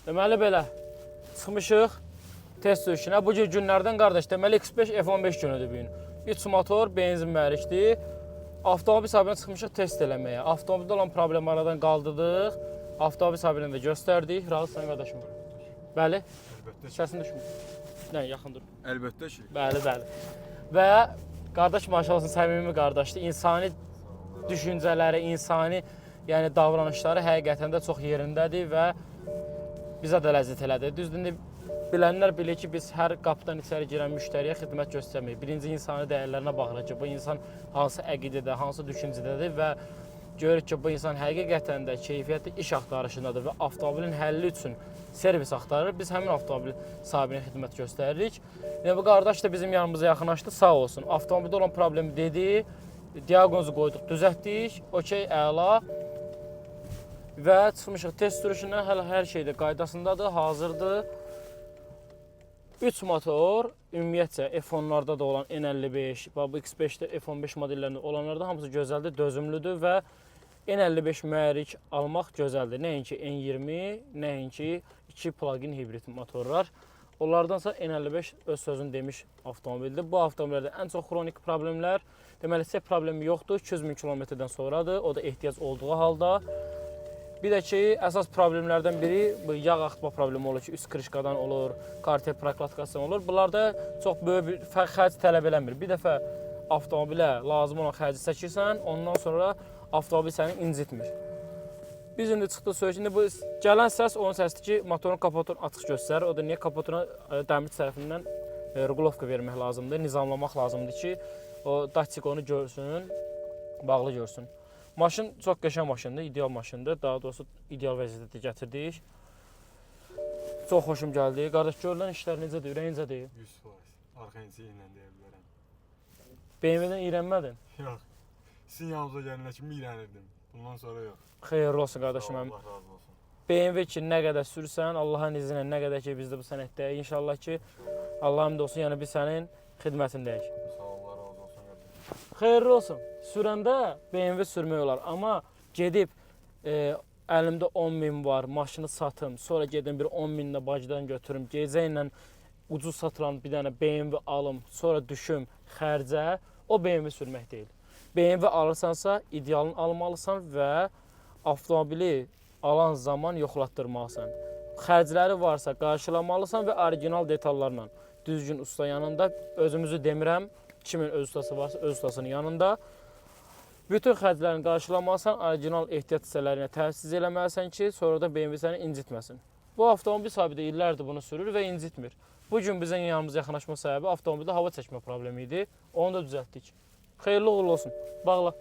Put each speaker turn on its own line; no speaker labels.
Deməli belə çıxmışıq test sürüşünə. Bu gün günlərdən qardaş, deməli X5 F15 günüdür bu gün. 3 motor, benzin mühərrikdir. Avtomobil sahibinə çıxmışıq test eləməyə. Avtomobildə olan problemi aradan qaldırdıq. Avtomobil sahibinə də göstərdik. Razısan qardaşım? Bəli.
Əlbəttə ki.
Səsin düşmür. Nə, yaxın dur.
Əlbəttə ki.
Bəli, bəli. Və qardaş maşallah olsun səmimi qardaşdır. İnsani düşüncələri, insani yəni davranışları həqiqətən də çox yerindədir və bizə də ləzzət elədi. Düzdür, indi bilənlər bilir ki, biz hər qapıdan içəri girən müştəriyə xidmət göstərmirik. Birinci insani dəyərlərinə baxırıq ki, bu insan hansı əqidədə, hansı düşüncədədir və görürük ki, bu insan həqiqətən də keyfiyyətli iş axtarışındadır və avtomobilin həlli üçün servis axtarır. Biz həmin avtomobil sahibinə xidmət göstəririk. Yəni bu qardaş da bizim yanımıza yaxınlaşdı, sağ olsun. Avtomobildə olan problemi dedi, diaqnozu qoyduq, düzəltdik. Okey, əla. Və çıxmışıq test sürüşünə, hələ hər şey də qaydasındadır, hazırdır. 3 motor ümumiyyətcə F10-larda da olan N55, bax bu X5-də F15 modellərində olanlarda hamısı gözəldir, dözümlüdür və N55 mühərrik almaq gözəldir. Nəinki N20, nəinki 2 plug-in hibrid motorlar. Onlardansa N55 öz sözünü demiş avtomobildir. Bu avtomobillərdə ən çox xronik problemlər, deməli sep problemi yoxdur, 200 min kilometrdən sonradır, o da ehtiyac olduğu halda. Bir də ki, əsas problemlərdən biri bu yağ axıtma problemi olur ki, üst krişkadan olur, karter prokladkasından olur. Bunlarda çox böyük bir xərc tələb eləmir. Bir dəfə avtomobilə lazım olan xərci çəkirsən, ondan sonra avtomobil səni incitmir. Biz indi çıxdıq sürüş. İndi bu gələn səs onun səsidir ki, motorun kapotunu açıq göstərir. O da niyə kapotuna dəmir tərəfindən regulovka vermək lazımdır, nizamlamaq lazımdır ki, o datçik onu görsün, bağlı görsün. Maşın çox qəşəng maşındır, ideal maşındır. Daha doğrusu ideal vəziyyətdə gətirdik. Çox xoşum gəldi. Qardaş, görülən işlər necədir, ürəyincədir?
100%. Arxa ilə deyə bilərəm.
BMW-dən iyrənmədin?
Yox. Sizin yanınıza gələnə kimi iyrənirdim. Bundan sonra yox.
Xeyirli olsun qardaşım
Sağ ol,
mənim.
Allah razı olsun.
BMW ki nə qədər sürsən, Allahın izni ilə nə qədər ki biz də bu sənətdəyik. İnşallah ki Allah həmd olsun, yəni biz sənin xidmətindəyik.
Sağ ol, Allah razı olsun qardaşım.
Xeyirli olsun. Sürəndə BMW sürmək olar, amma gedib əlimdə 10 min var, maşını satım, sonra gedim bir 10 min də bacıdan götürüm, gecə ilə ucuz satılan bir dənə BMW alım, sonra düşüm xərcə, o BMW sürmək deyil. BMW alırsansa, idealını almalısan və avtomobili alan zaman yoxlatdırmalısan. Xərcləri varsa qarşılamalısan və orijinal detallarla düzgün usta yanında, özümüzü demirəm, kimin öz ustası varsa öz ustasının yanında bütün xərclərini qarşılamalısan, orijinal ehtiyat hissələrinə təchiz eləməlisən ki, sonra da BMW səni incitməsin. Bu avtomobil sahibi də illərdir bunu sürür və incitmir. Bu gün bizə yanımıza yaxınlaşma səbəbi avtomobildə hava çəkmə problemi idi. Onu da düzəltdik. Xeyirli uğurlu olsun. Bağla.